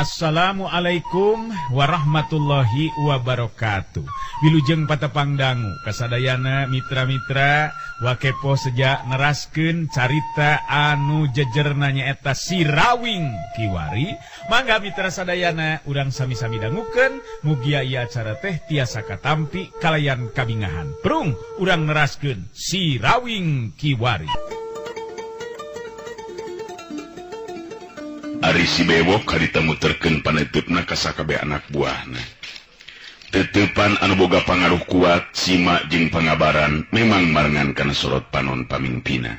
Assalamualaikum warahmatullahi wabarakatuh. Wilujeng patepang dangu kasadayana mitra-mitra wakepo sejak neraskeun carita anu jejerna nyaeta Sirawing Kiwari. Mangga mitra sadayana urang sami-sami dangukeun mugia ieu acara teh tiasa katampi kalayan kabingahan. Prung urang neraskeun Sirawing Kiwari. Ari si Bewok harita muterkeun paneuteup ka sakabeh anak buahna. Tetepan anu boga pangaruh kuat, sima jeung pangabaran memang marengan kana sorot panon pamingpina.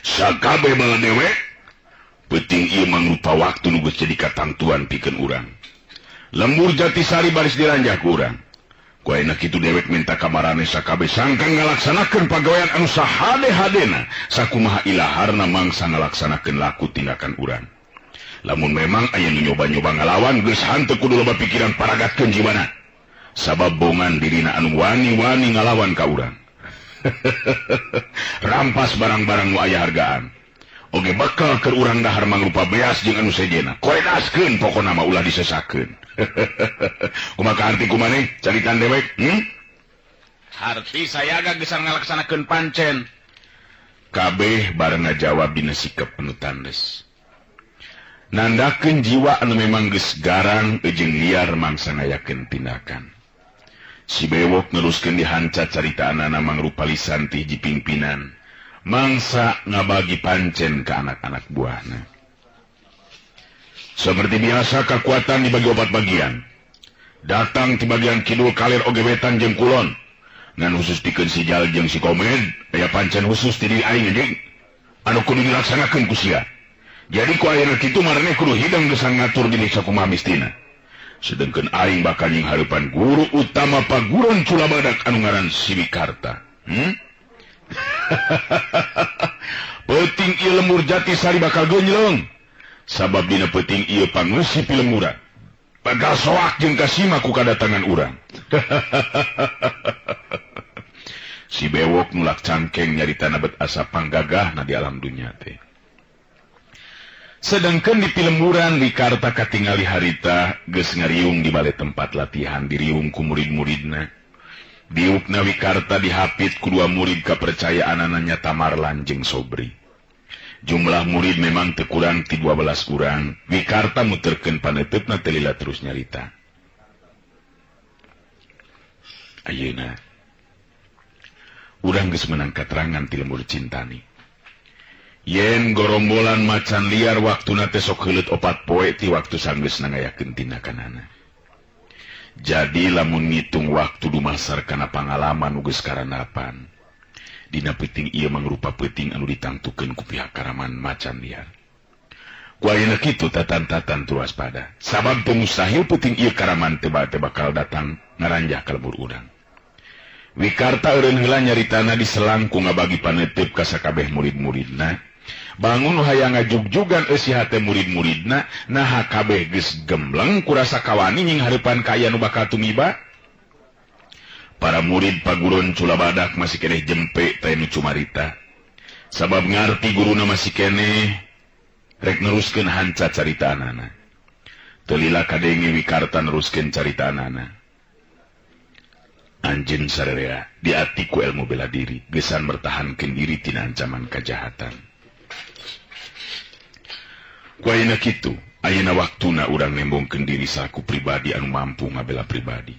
Sakabeh bala dewek, peuting ieu mangrupa waktu nu geus jadi katangtuan pikeun urang. Lembur Jatisari baris diranjah ku urang. Ku ayeuna kitu dewek minta kamarane sakabeh sangkan ngalaksanakeun pagawean anu sahade-hadena sakumaha ilaharna mangsa ngalaksanakeun laku tindakan urang. Lamun memang aya nu nyoba-nyoba ngalawan geus hanteu kudu loba pikiran paragatkeun jiwana. Sabab bongan dirina anu wani-wani ngalawan ka urang. Rampas barang-barang nu aya hargaan. Oge bakal keur urang dahar mangrupa beas jeung anu sejena. Koredaskeun pokona mah ulah disesakeun. Kumaha harti kumaneh caritan dewek? Harti saya agak geus ngalaksanakeun pancen. Kabeh bareng ngajawab dina sikep anu tandes. Nandakeun jiwa anu memang geus garang jeung liar mangsa ngayakeun tindakan. Si Bewok neruskeun dihanca caritaanana mangrupa lisan ti hiji pimpinan. Mangsa ngabagi pancen ke anak-anak buahna. Seperti biasa kekuatan dibagi opat bagian. Datang di bagian kidul kalir oge wetan jeung kulon. Ngan khusus pikeun si Jal jeung si Komed, aya pancen khusus ti diri aing anjing. Anu kudu dilaksanakeun ku sia. Jadi ku ayeuna kitu maraneh kudu hidang geus ngatur diri sakumaha mistina. Sedengkeun aing bakal nying hareupan guru utama paguron Culabadak anu ngaran Siwikarta. Peuting ieu lembur Jatisari bakal gonjlong. Sabab dina peuting ieu pangeusi pilemburan. Bakal soak jeung kasima ku kadatangan urang. Si Bewok nulak cangkeng nyaritana bet asa panggagahna di alam dunya teh. Sedangkan di pilemburan Wikarta katingali harita geus ngariung di bale tempat latihan diriung ku murid-muridna. Diukna Wikarta dihapit ku dua murid kapercayaanana nyata Marlan jeung Sobri. Jumlah murid memang teu kurang ti 12 urang. Wikarta muterkeun paneuteup teh lila terus nyarita. Ayeuna urang geus meunang katerangan ti lembur Cintani. Yen gorombolan macan liar waktuna teh sok heuleut 4 poe ti waktu sanggeusna ngayakeun tindakanana. Jadi lamun ngitung waktu dumasar kana pangalaman nu geus karanapan. Dina peuting ieu mangrupa peuting anu ditangtukeun ku pihak karaman macan liar. Ku ayeuna kitu tatan-tatan tur waspada. Sabab teu mustahil peuting ieu karaman teu bakal datang ngaranjah ka lembur urang. Wikarta eureun heula nyaritana diselang ku ngabagi paneuteub ka sakabeh murid-muridna. Bangun hayang ngajugjugan eusi hate murid-muridna, naha kabeh geus gembleng kurasa kawani nying hareupan ka aya nu bakal tumiba. Para murid paguron Culabadak masih keneh jempe teh nu cumarita. Sabab ngarti guruna masih keneh rek neruskeun hanca caritaanana. Teu lila kadenge Wikarta neruskeun caritaanana. Anjeun sararea diati ku ilmu bela diri gesan mertahankeun diri tina ancaman kajahatan. Ku ayeuna kitu, ayeuna waktuna urang nembongkeun diri salaku pribadi anu mampu ngabela pribadi.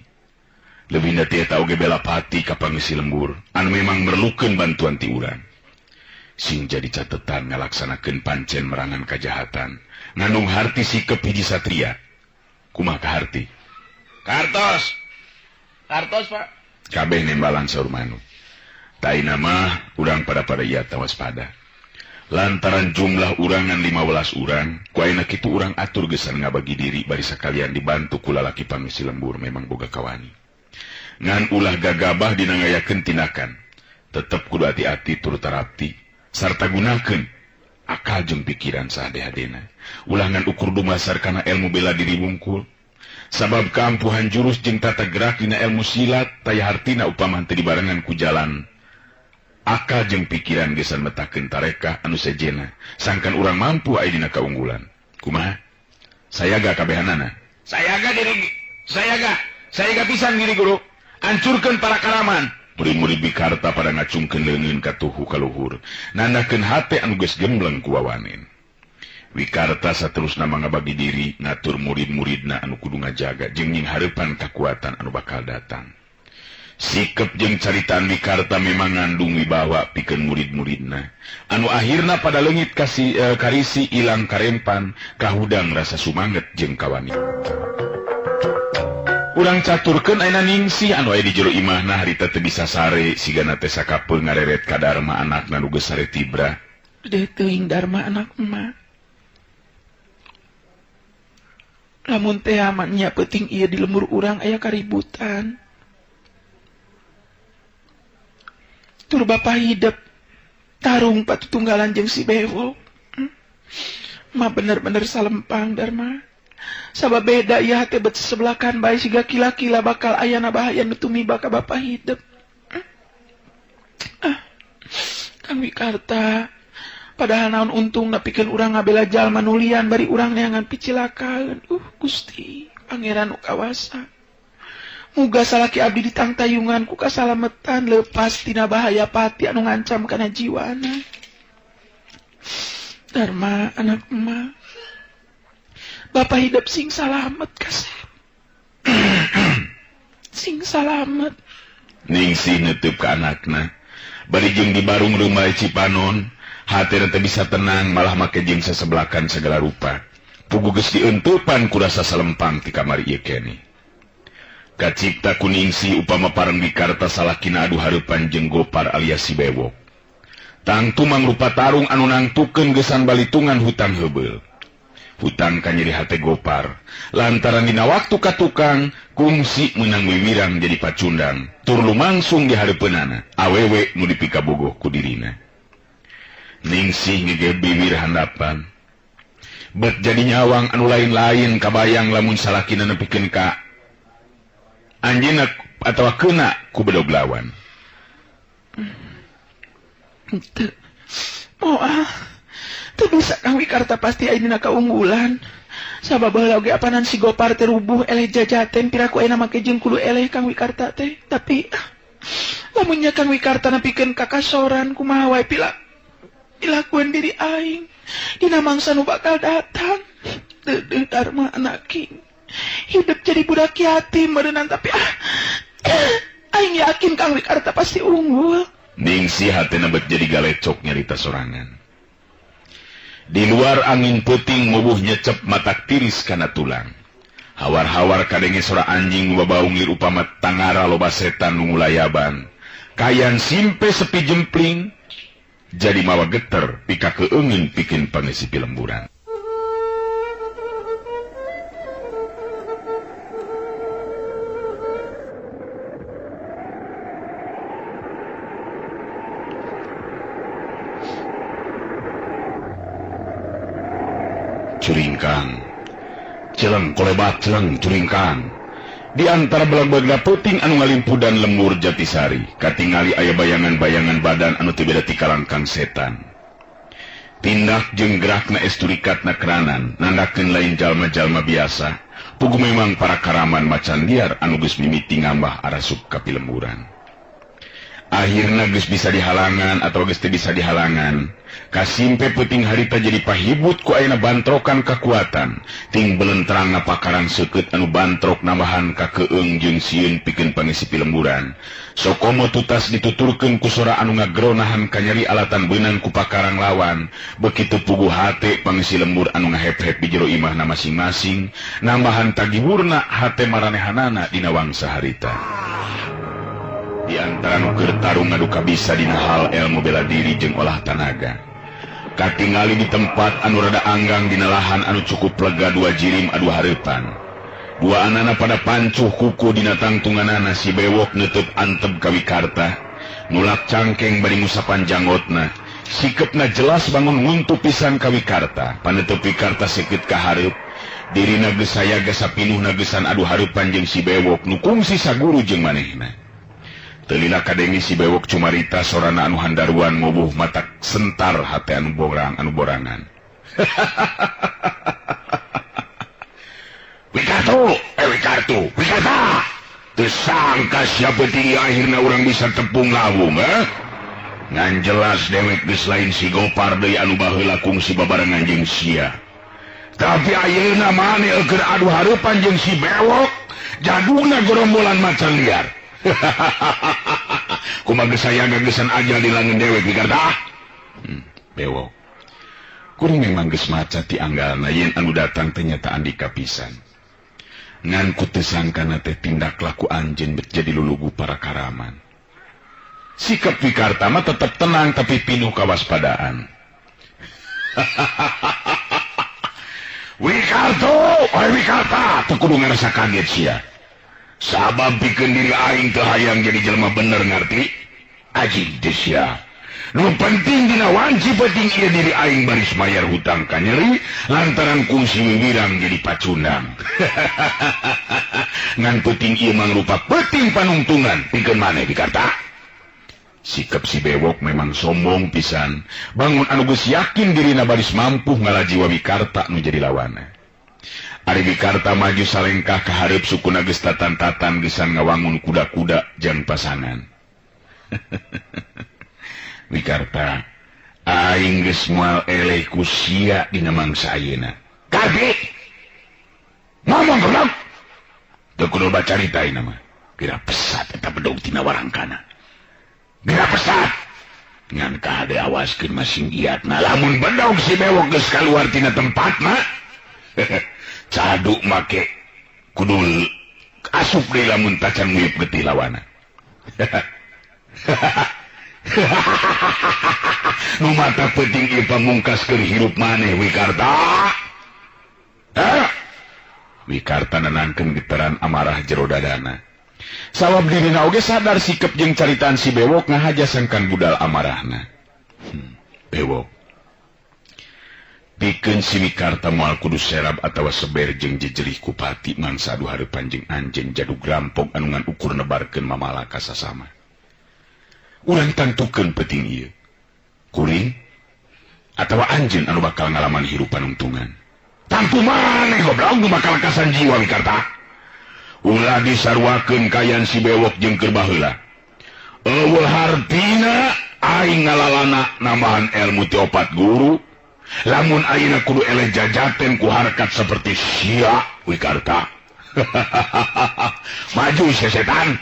Leuwihna ti eta oge bela pati ka pangeusi lembur anu memang merlukeun bantuan ti urang. Sing jadi catetan ngalaksanakeun pancen merangan kajahatan, ngandung harti sikep hiji satria. Kumaha kaharti? Kartos. Kartos, Pak. Kabeh nembalan saur manuk. Taina mah urang pada-pada ieu waspada. Lantaran jumlah urangan 15 urang, ku ayeuna kitu urang atur gesan ngabagi diri bari sakalian dibantu ku lalaki pangeusi lembur memang boga kawani. Ngan ulah gagabah dina ngayakeun tindakan. Tetep kudu hati-hati tur tarapti sarta gunakeun akal jeung pikiran sahade-hadena. Ulah ngan ukur dumasar kana ilmu bela diri wungkul. Sabab kaampuhan jurus jeung tata gerak dina ilmu silat taya hartina upama henteu dibarengan ku jalan akal jeung pikiran gesan metakeun tarekah anu sejena sangkan urang mampu aya dina kaunggulan. Kumaha? Sayaga kabehanana. Sayaga diri sayaga. Sayaga pisan diri guru. Hancurkeun para karaman. Murid-murid Wikarta pada ngacungkeun leungeun ka tuhu ka luhur. Nandakeun hate anu geus gembleng ku wawanen. Wikarta saterusna mangabagi diri ngatur murid-muridna anu kudu ngajaga jeung nyinghareupan kakuatan anu bakal datang. Sikep jeung caritaan Wikarta memang ngandung wibawa pikeun murid-muridna. Anu akhirna pada leungit karisi ilang karempan kahudang rasa sumanget jeung kawani. Urang caturkeun ayeuna Ningsih anu aya di jero imahna harita teu bisa sare sigana teh sakapeung ngareret ka Darma anakna nu geus sare tibra. Deh teuing Darma anak emak. Lamun teh aman nya peuting ieu di lembur urang aya kaributan. Tur bapa hidep tarung patutunggalan jeung si Bewok. Ma bener-bener salempang Darma. Sabab beda ieu hate bet sebelakan bae siga kila-kila bakal ayana bahaya nu tumiba ka bapa hidep. Kang Wikarta, padahal naon untung napikeun urang ngabela jalma nu lian bari urang neangan picilakaeun. Gusti, Pangeran nu kawasa. Muga salaki abdi ditangtayungan ku kasalametan lepas tina bahaya pati anu ngancam kana jiwana. Darma anak emak, bapak hidup sing salamet kasep. Sing salamet. Ningsih neuteub ka anakna. Bari jeung di barung rumah Cipanon, hatena teu bisa tenang malah make jeung sasebelakan segala rupa. Pugu geus dieunteupan ku rasa salempang ti kamari ieu keneh. Kacipta ku Ningsih upama pareng Wikarta salakina adu hareupan jeung Gopar alias si Bewok. Tangtu mangrupa tarung anu nangtukeun geusan balitungan hutang heubeul. Hutang kanyeri hate Gopar lantaran dina waktu ka tukang kungsi meunang wiwirang jadi pacundang tur lumangsung di hareupeunana awewe nu dipikabogoh ku dirina. Ningsih ngegeb biwir handapan. Bet jadi nyawang anu lain-lain kabayang lamun salakina nepikeun ka anjeunna atawa keuna ku bedog lawan. Teu moal. Teu bisa Kang Wikarta pasti ayeuna kaunggulan. Sabab baheula oge apanan si Gopar teh rubuh eleh jajaten piraku ayeuna make jeung kudu eleh Kang Wikarta teh. Tapi lamunnya Kang Wikarta nepikeun ka kasoran kumaha wae pilakuan diri aing dina mangsa nu bakal datang. Deudeuh Darma anak king. Hidup jadi budak yatim meureunan tapi aing yakin Kang Wikarta pasti unggul. Ningsih hatena bet jadi galecok nyarita sorangan. Di luar angin peuting mubuh nyecep matak tiris kana tulang. Hawar-hawar kadenge sora anjing nu babaung lir upama tangara loba setan nu ngulayaban. Kayan simpe sepi jempling jadi mawa geter pika keungin pikeun pangisi pilemburan. Curingkang, celeng kolebat celeng curingkang. Di antara belag-belag peuting anu ngalimpudan lembur Jatisari, katingali aya bayangan-bayangan badan anu teu beda ti kalangkang setan. Tindak jeung gerakna esturikatna keranan, nandakeun lain jalma-jalma biasa. Pugu memang para karaman macan liar anu geus mimiti ngambah arasup ka pilemburan. Akhirna geus bisa dihalangan atau geus teu bisa dihalangan. Kasimpe peuting harita jadi pahibut ku ayeuna bantrokan kakuatan. Ting belentrangna pakarang seukeut anu bantrok nambahan ka keung jeung sieun pikeun pangisi pilemburan. Sokomo tutas dituturkeun ku sora anu ngagronahan kanyeri alatan beunang ku pakarang lawan. Bekitu pugu hate pangisi lembur anu ngahep-hep di jero imahna masing-masing, nambahan tagiwurna hate maranehanana dina wangsa harita. Di antara nu keur tarung ngadu kabisa dina hal ilmu bela diri jeung olah tanaga. Katingali di tempat anu rada anggang dina lahan anu cukup lega dua jirim adu hareupan. Dua anana pada pancuh kuku dina tangtunganana si Bewok neuteub antep ka Wikarta. Nulak cangkeng bari ngusapan janggotna. Sikepna jelas bangun nguntu pisan ka Wikarta. Paneuteub Wikarta seukeut ka hareup. Dirina geus sayaga sapinuhna geusan adu hareupan jeung si Bewok nu kungsi saguru jeung manehna. Telila kadenge si Bewok cumarita sorana anu handaruan ngobuh matak sentar hate anu borang anu borangan. Wikartu, Wikartu, Wikarta. Tersangka siapa tinggi akhirnya orang bisa tepung lawung, eh? Ngan jelas dewek geus lain si Gopar deui anu baheula kungsi babarengan jeung sia. Tapi ayeuna maneh keur adu hareupan jeung si Bewok, jadugna gerombolan macan liar. Kumaha geus aya geusan aja di langen dewek Wikarta. Bewok. Kuring memang geus maca ti anggalna yen anu datang teh nyata Andika pisan. Ngan ku teu sangkana teh tindak laku anjeun bet jadi lulugu para karaman. Sikap Wikarta mah tetep tenang tapi pinuh kawaspadaan. Wikarto, oi Wikarta, teu kudu ngarasa kaget sia. Sabab pikeun diri aing teu hayang jadi jelema bener ngarti? Ajig teh sia. Nu penting dina wanci penting ieu diri aing baris mayar hutang ka nyeri lantaran kungsi wiwirang jadi pacundang. Ngan penting ieu mangrupa penting panungtungan pikeun maneh Wikarta. Sikap si Bewok memang sombong pisan. Bangun anu geus yakin dirina baris mampu ngalajiwa Wikarta nu jadi lawanna. Ari Wikarta maju salengkah ka hareup sukuna geus tatan-tatan geusan ngawangun kuda-kuda jang pasangan. Wikarta, aing geus moal eleh ku sia dina mangsa ayeuna. Kardi! Ngomong goblok! Teu kudu bacarita ayeuna mah. Geura pesat eta bedog tina warangkana. Geura pesat! Ngan kahade awaskeun masing iatna lamun bedog si Bewok geus kaluar tina tempatna. Caduk make kudu asup deui lamun tacan nguyup getih lawana. Nu mata penting ieu pamungkas keur hirup maneh Wikarta. Wikarta nenangkeun getaran amarah jero dadana. Sawab dirina oge sadar sikep jeung caritaan si Bewok ngahaja sangkan budal amarahna. Bewok. Pikeun si Wikarta moal kudu serab atawa seber jeung jejelih kupati mangsa adu hareupan jeung anjeun jadug rampok anu ngan ukur nebarkeun mamalaka sasama. Urang tangtukeun penting ieu. Kuring atawa anjeun anu bakal ngalaman hirup panungtungan. Tangtu maneh goblok nu bakal kasan jiwa Wikarta. Ulah disaruakeun kayan si Bewok jeung keur baheula. Eueuh hartina aing ngalalana nambahan ilmu ti opat guru. Lamun ayeuna kudu eleh jajaten ku harkat seperti sia Wikarta. Maju sesetan.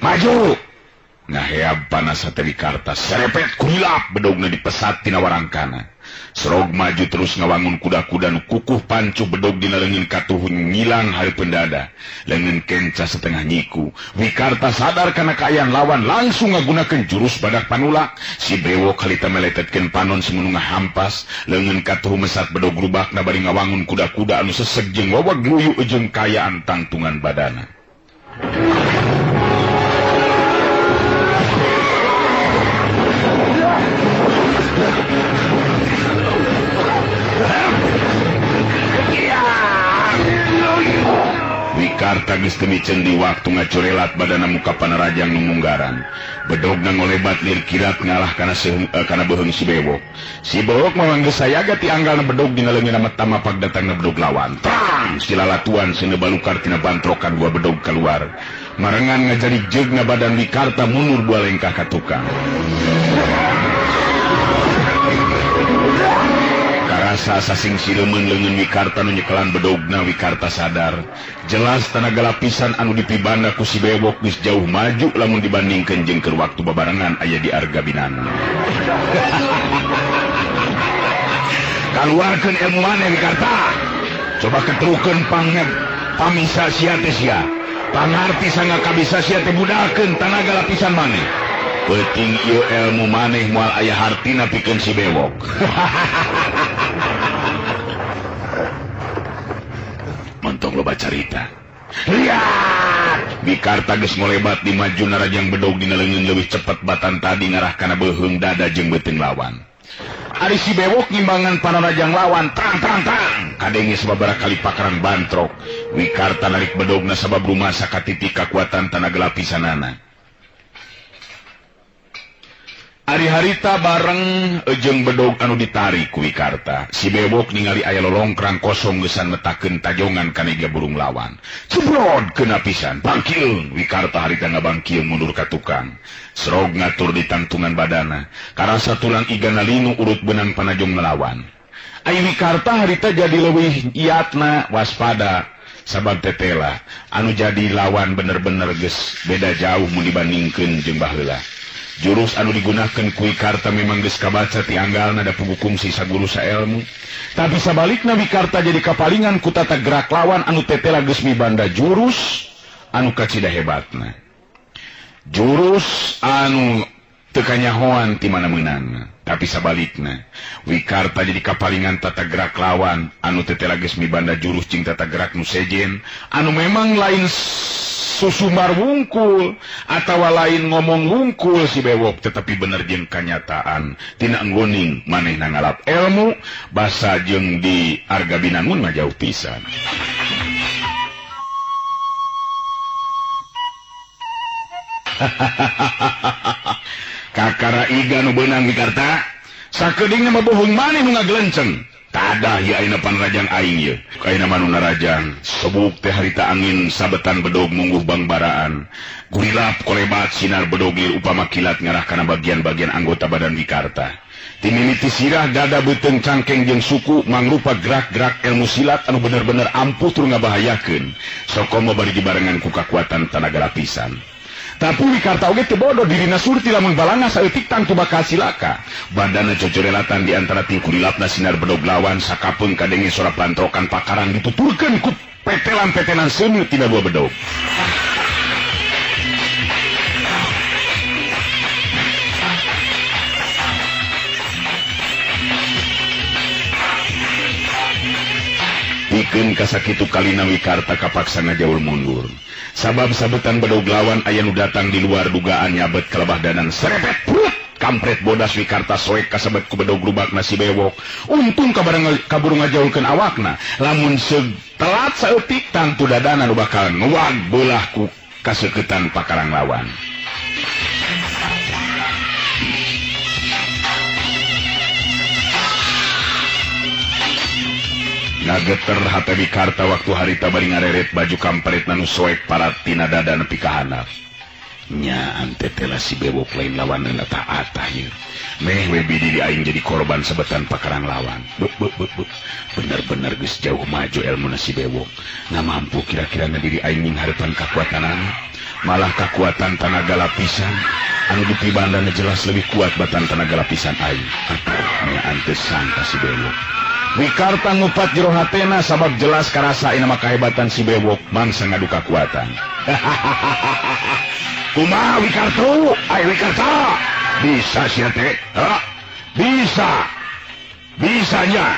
Maju. Ngaheab panas hate Wikarta serepet kurilap bedogna dipesat tina warangkana. Serog maju terus ngawangun kuda-kuda nu kukuh pancu bedog dina leungeun katuhu ngilang hareupeun dada. Leungeun kenca setengah nyiku. Wikarta sadar kana kaayaan lawan langsung ngagunakeun jurus badak panulak. Si Bewok halita meletetkeun panon semunu ngahampas. Leungeun katuhu mesat bedog rubakna bari ngawangun kuda-kuda anu seseg jeung wawag luyu jeung kayaan tangtungan badana. Wikarta geus teu miceun di waktu ngacurelat badana muka panarajang nu munggaran. Bedogna ngolebat lir kirat ngalah kana kana beuheung si Bewok. Si Bewok mah geus sayaga ti anggalna bedog dina leungeunna metama pagdatangna bedog lawan. Tang silalatuan seuneu balukar tina bantrokan dua bedog keluar. Marengan ngajadi jeugna badan Wikarta mundur dua lengkah ka tukang. Karasa sasing siremen leungeun Wikarta nu nyekelan bedogna. Wikarta sadar jelas tanaga lapisan anu dipibanda ku si Bewok geus jauh maju lamun dibandingkeun jeung keur waktu babarengan aya di Arga Binana. Kaluarkeun ilmu maneh Wikarta. Coba ketrukeun pange pamisa sia teh sia. Pangarti sangga kabisa sia teh budalkeun tanaga lapisan maneh. Peuting ieu ilmu maneh moal aya hartina pikeun si Bewok. Montong loba carita. Lihat! Wikarta geus ngolebat di maju narajang bedog dina leungeun leuwih cepet batan tadi ngarah kana beuheung dada jeung beuteung lawan. Ari si Bewok ngimbangan panarajang lawan tang tang tang kadenge sababaraha kali pakarang bantrok. Wikarta narik bedogna sabab rumasa katitik kakuatan tanaga lapisanana. Ari harita bareng jeung bedog anu ditarik ku Wikarta. Si Bewok ningali aya lolongkrang kosong geusan metakeun tajongan kana iga burung lawan. Cebrod kena pisan. Bangkieung Wikarta harita ngabangkieung mundur ka tukang. Serog ngatur di tangtungan badana. Karasa tulang igana linu urut benang panajong ngelawan. Ai Wikarta harita jadi leuwih iatna waspada. Sabab tetela anu jadi lawan bener-bener geus beda jauh mun dibandingkeun jeung baheula. Jurus anu digunakan ku Wikarta memang geus kabaca ti anggalna da puguh kungsi saguru saelmu. Tapi sabalikna Wikarta jadi kapalingan ku tata gerak lawan anu tetela geus mibanda jurus anu kacida hebatna. Jurus anu teu kanyahoan ti mana meunangna. Tapi sabalikna Wikarta jadi kapalingan tata gerak lawan anu tetela geus mibanda jurus jeung tata gerak nu sejen anu memang lain susumbar wungkul atawa lain ngomong wungkul si Bewok, tetapi bener jeung kanyataan tina enggoning manehna ngalap ilmu basa jeung di Arga Binangun mah jauh pisan. Kakara iga nu beunang Wikarta sakedeungna mah bohong maneh nu ngagelenceng. Tadah ieu ayeuna panrajang aing ieu. Ayeuna mah nu narajang sebuk teh harita angin sabetan bedog mungguh bangbaraan. Gurilap kolebat sinar bedog lir upama kilat ngarah kana bagian-bagian anggota badan Wikarta. Timimiti sirah dada beuteung cangkeng jeung suku mangrupa gerak-gerak ilmu silat anu bener-bener ampuh tur ngabahayakeun. Sokomo bari dibarengan ku kakuatan tanaga lapisan. Tapi Wikarta oge teu bodoh dirina surti lamun balanga saeutik tangtu bakal silaka. Badana cocorelatan di antara tingkurilapna sinar bedog lawan sakapeung kadenge sora pantrokan pakarang dituturkeun ku petelan-petelan seuneu tina dua bedog. Pikeun kasakitu kalina Wikarta kapaksa ngajaul mundur. Sabab sabetan bedog lawan aya nu datang di luar dugaan nyabet kalebah danan serepet prut kampret bodas Wikarta soek kasebet ku bedog rubakna si Bewok. Untung kaburu ngajaulkeun awakna, lamun telat saeutik tangtu dadana nu bakal ngewag beulah ku kaseuketan pakarang lawan. Ngageter hate Wikarta waktu harita bari ngareret baju kampret nu soek parat tina dada nepi ka handap. Nyaan tetela si Bewok lain lawaneun eta atah ieu. Meh we bidiri aing jadi korban sabetan pakarang lawan. Be be be be. Bener-bener geus jauh maju elmuna si Bewok. Ngamampu kira-kira diri aing nyinghareupan kakuatanana. Malah kakuatan tanaga lapisan anu dipibandana jelas lebih kuat batan tanaga lapisan aing. Atuh nyaan teu sangka si Bewok. Wikarta ngupat jero hatena sabab jelas karasa ayeuna mah kahebatan si Bewok mangsa ngadu kakuatan. Kumaha Wikarta? Ai Wikarta, bisa sia teh? Ha? Bisa. Bisanya.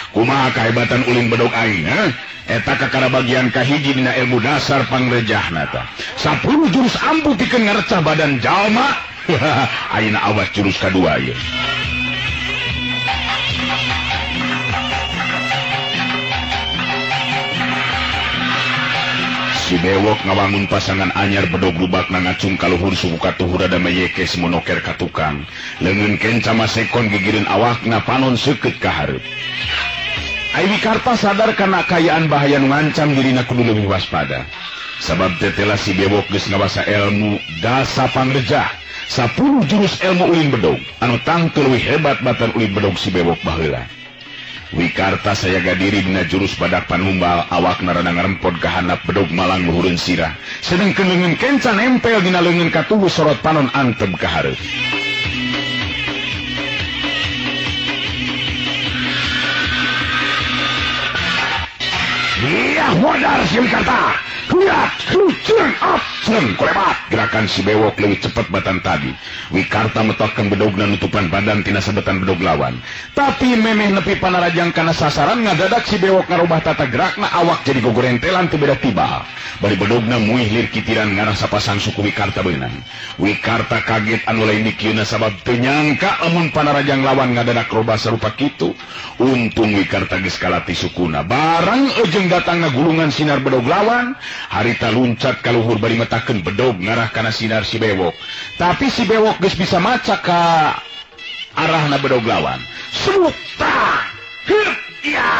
Kumaha kahebatan ulin bedog aing, ha? Eta kakara bagian kahiji dina ilmu dasar pangrejahna ta. 10 jurus ampuh pikeun ngarecah badan jalma. Ayeuna awas jurus kadua ieu. Si Bewok ngawangun pasangan anyar bedog rubakna ngacung kaluhur suku katuhur rada meyekes monoker ka tukang. Leungeun kenca masekon gigireun awakna panon seukeut ka hareup. Ai Wikarta sadar kana kayaan bahaya nu ngancam dirina kudu leuwih waspada. Sabab tetela si Bewok geus ngawasa ilmu dasa pangrejah 10 jurus ilmu ulin bedog anu tangtu leuwih hebat batan ulin bedog si Bewok baheula. Wikarta sayaga diri dina jurus badak panumbal awakna rada ngarempod ka handap bedog malang luhureun sirah. Sedengkeun leungeun kenca nempel dina leungeun katuhu sorot panon antep ka hareup. Iya modar si Wikarta. Lihat, lucung, up, sereng, kolebat. Gerakan si Bewok lebih cepat batan tadi. Wikarta metokkeun bedogna nutupan badan tina sabetan bedog lawan. Tapi memeh nepi panarajang kana sasaran ngadadak si Bewok ngarubah tata gerakna awak jadi gogorentelan teu beda tiba. Bari bedogna muih lir kitiran ngarah sapasang suku Wikarta beunang. Wikarta kaget anu lain dikieuna sabab teu nyangka lamun panarajang lawan ngadadak robah sarupa kitu. Untung Wikarta geus kalati sukuna. Barang ejeng datangna gulungan sinar bedog lawan, harita luncat kaluhur bari metakeun bedog ngarah kana sinar si Bewok. Tapi si Bewok geus bisa maca ka arahna bedog lawan. Suta. Ya.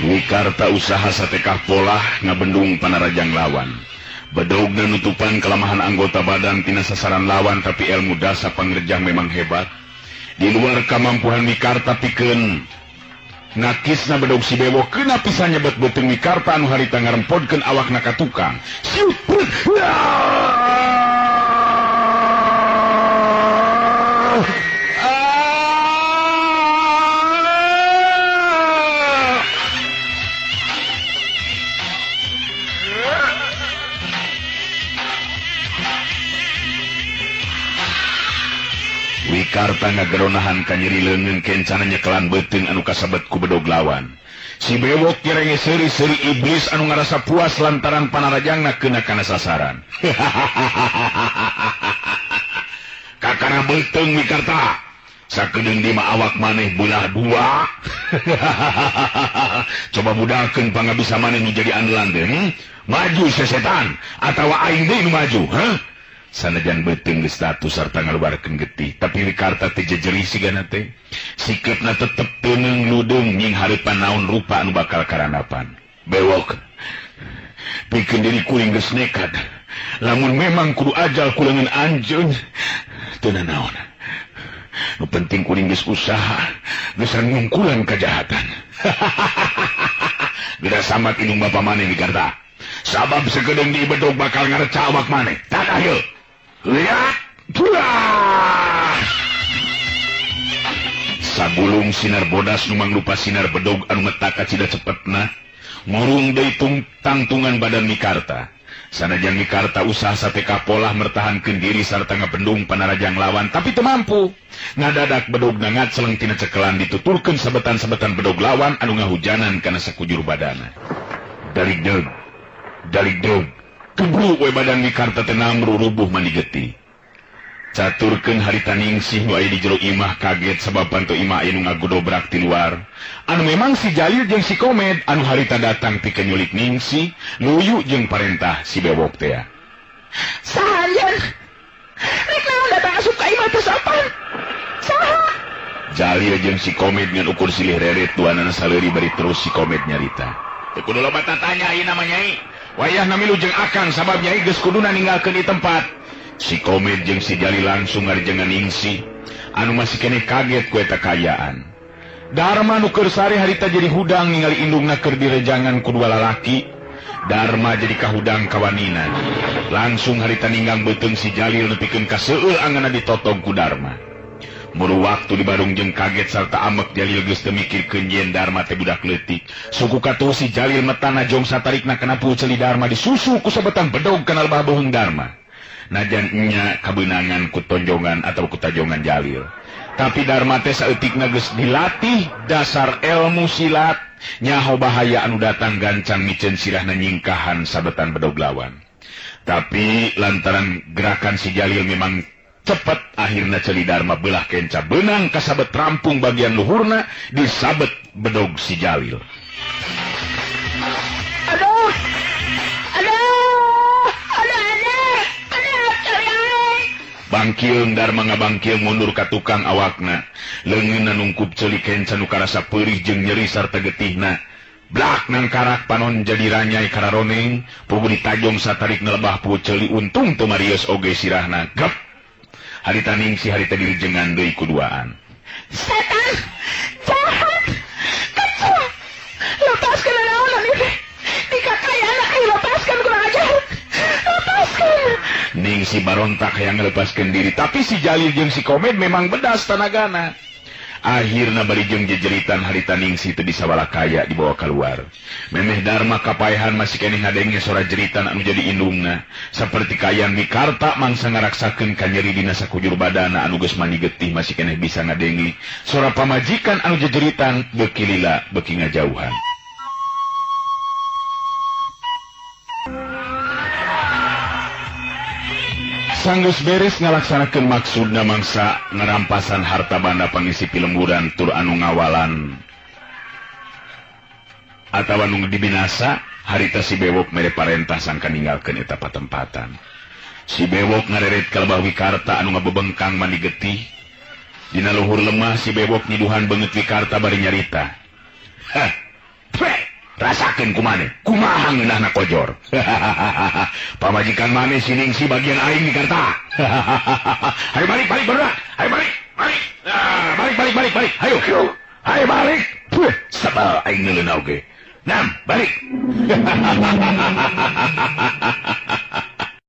Wikarta usaha satekah polah ngabendung panarajang lawan. Bedogna nutupan kelemahan anggota badan tina sasaran lawan, tapi ilmu dasa pangrejang memang hebat. Di luar kemampuan Wikarta pikeun nakisna bedog si Bewok kena pisan nyebet beuteung Wikarta anu harita ngarempodkeun awakna ka tukang. Siuput. Wikarta ngageronahan kanyeri leungeun kencana nyekelan beuteung anu kasebet ku bedog lawan. Si Bewok kirenge seuri-seuri iblis anu ngarasa puas lantaran panarajangna keuna kana sasaran. Kakara beuteung Wikarta, sakedeung di mah awak maneh belah dua. Coba budakeun pangabisa maneh nu jadi andalan teh. Maju sesetan atawa aing deui nu maju, heh? Sanajan beuteung geus status sarta ngaluarkeun getih, tapi Wikarta teh jejeri sigana teh. Sikeupna tetep teuneung ludeung nying hareupan naon rupa anu bakal karanapan. Bewok, pikeun diri kuring geus nekat. Lamun memang kudu ajal ku leungeun anjeun, teu nanaon. Nu penting kuring geus usaha, geus ngungkulan kajahatan. Geura samat indung bapa maneh Wikarta. Sabab sakedeung di bedog bakal ngareca awak maneh. Tadah yeuh. Lihat, pulang. Sagulung sinar bodas nu mangrupa sinar bedog anu metaka cida cepetna, ngurung deui tangtungan badan Wikarta. Sanajan Wikarta usaha sateka polah mertahankeun diri sarta ngabendung panarajang lawan, tapi teu mampu. Ngadadak bedogna ngaceleng tina cekelan dituturkeun sabetan-sabetan bedog lawan anu ngahujanan kana sakujur badana. Daligdeug, daligdeug. Kebru we badan Wikarta teh namru rubuh mani getih. Caturkeun harita Ningsih nu aya di jero imah kaget sabab panto imah aya nu ngagudobrak ti luar. Anu memang si Jalil jeung si Komed anu harita datang pikeun nyulik Ningsih, luyu jeung parentah si Bewok teh. Saha anjeun? Rek naon datang asup ka imah teh sopan? Saha? Jalil jeung si Komed ngan ukur silih reret duanana saleuri bari terus si Komed nyarita. Teu kudu loba tatanya ieu nama Nyai. Wayahna milu jeung akang sabab Nyai geus kuduna ninggalkeun di tempat. Si Komed jeung si Jalil langsung ngarejengan Ningsih anu masih keneh kaget ku eta kaayaan. Darma nu keur sare harita jadi hudang ningali indungna keur direjangan ku dua lalaki. Darma jadi kahudang kawanina. Langsung harita ninggang beuteung si Jalil nepikeun ka seueur anganna ditotong ku Darma. Muru waktu di barung jeung kaget sarta amek Jalil geus teu mikirkeun yen Darma teh budak leutik. Suku katuh si Jalil metana jong satarikna kana puceli Darma disusu ku sabetan bedog kana lebah beuheung Darma. Najan nya kabeunangan ku tonjongan atau ku tajongan Jalil. Tapi Darma teh saeutikna geus dilatih dasar ilmu silat, nyaho bahaya anu datang gancang miceun sirahna nyingkahan sabetan bedog lawan. Tapi lantaran gerakan si Jalil memang cepet, akhirna celi Darma belah kenca benang kasabet rampung bagian luhurna disabet bedog si Jalil. Aduh, aduh, aduh, aduh, aduh, aduh. Bangkieung Darma ngabangkieung mundur ka tukang awakna. Leungeunna nungkup ceuli kenca nu karasa peurih jeung nyeri sarta getihna. Blak nangkarak panon jadi ranyai kararoneng, pugu ditajong satarik ngelebah pugu ceuli untung teu marios oge sirahna. Gep. Harita Ningsih harita dirijengan deui kuduaan. Setan, jahat, kecil. Lepaskan anak-anak ini. Dikakaya anak ini lepaskan kurang ajar. Lepaskan. Ningsih barontak hayang ngelepaskeun diri, tapi si Jalil jeung si Komed memang bedas tanagana. Akhirna bari jeung jejeritan harita Ningsih teu bisa walakaya dibawa keluar. Memeh Darma kapaehan masih keneh ngadenge sora jeritan anu jadi indungna. Saperti kaayaan Wikarta mangsa ngaraksakeun kanyeri dina sakujur badana anu geus mani getih masih keneh bisa ngadenge sora pamajikan anu jejeritan beuki lila beuki ngajauhan. Sanggeus beres ngalaksanakeun maksudna mangsa ngerampasan harta banda pangisi pilemburan tur anu ngawalan Atawa nu dibinasa harita si Bewok mere parentah sangka ninggalkeun eta patempatan. Si Bewok ngareret ka lebah Wikarta anu ngabebengkang mani getih. Dina luhur lemah si Bewok nyiduhan beungeut Wikarta bari nyarita. Hah. Rasakeun ku maneh, kumaha ngeunahna kojor. Pamajikan maneh sining si bagian aing Wikarta. Hayo balik balik barudak. Hayo balik, balik. Nah, balik balik balik balik. Hayo. Hayo balik. Puh, sebel aing neuleuna oge. Nam, balik.